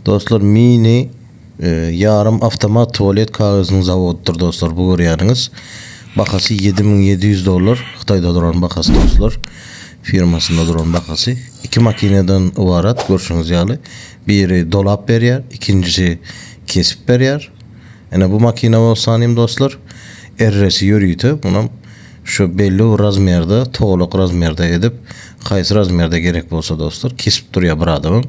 Dostlar mini ýarym awtomat tualet kagyzynyň zawodydyr dostlar bu görýäniňiz. Bahasy 7700 dollar Hytaýda duran bahasy dostlar. Firmasynda duran bahasy. Iki makinedan ybarat görşüňiz ýaly. Biri dolap berýär, ikinjisi kesip berýär. Ine bu makina bolsa hanym dostlar erresi ýörite munam şu belli bir razmerde togalak razmerde edip haýsy razmerde gerek bolsa dostlar kesip durýar bir adamam.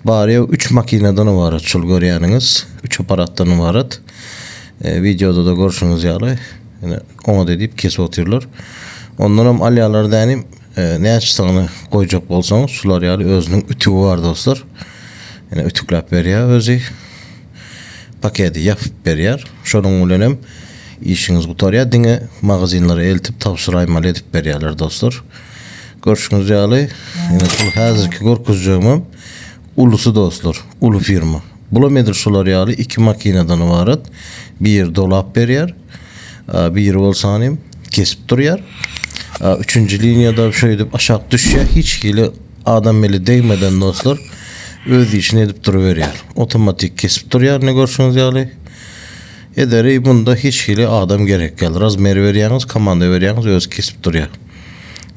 Bary ýogy üç makinadan ybarat şul görýäniňiz üç aparatdan ybarat. Wideoda-da görşüňiz ýaly ine oňat edip kesip otyrlar. Ondanam alýarlar dänim näçe sany goýjak bolsaňyz şular ýaly özüniň ütügi bar dostlar. Ine ütükläp berýär özi. Paketi ýapyp berýär. Şonuň bilenem işiňiz gutarýar. Diňe magazinlere eltip tabşyraýmaly edip berýärler dostlar. Görşüňiz ýaly, ine şul häzirki görkezjegimem ulusy dostlar, uly firma. Bulam edil şular ýaly iki makinadan ybarat. Biri dolap berýär, biri bolsa hanym kesip durýar. Üçünji liniýada şeýdip aşak düşýär. Hiç hili adam eli degmeden dostlar öz işini edip duruberýär. Otomatik kesip durýar ine görşüňiz ýaly. Ederi munda hiç hili adam gerek däl. Razmer berýäňiz, komanda berýäňiz özi kesip durýar.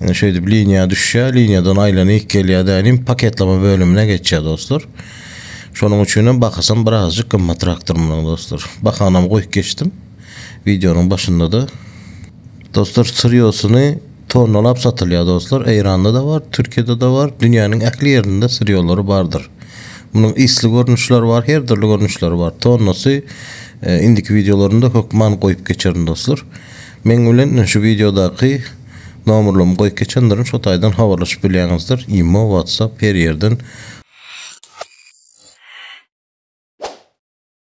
Ine şeýdip liniýa düşýär, liniýadan aýlanyp gelýär dänim paketlama bölümine geçýär dostlar. Şonuň üçinem bahasam birazjyk gymmatrakdyr munuň dostlar. Bahanam goýup geçdim. Wideonyň başynda-da. Dostlar syrýosyny Tonnalap satylýar dostlar. Eýranda-da bar, Türkiýede-de bar, dünýäniň ähli ýerinde syrýolary bardyr. Munuň ysly görnüşleri bar, her dürli görnüşleri bar. Tonnasy indiki wideolarymda hökman goýup geçerin dostlar. Meň bilen şu wideodaky nomerlerimi goýup geçendirin, şo taýdan habarlaşyp bilýäňizdir. Imo, WhatsApp her ýerden.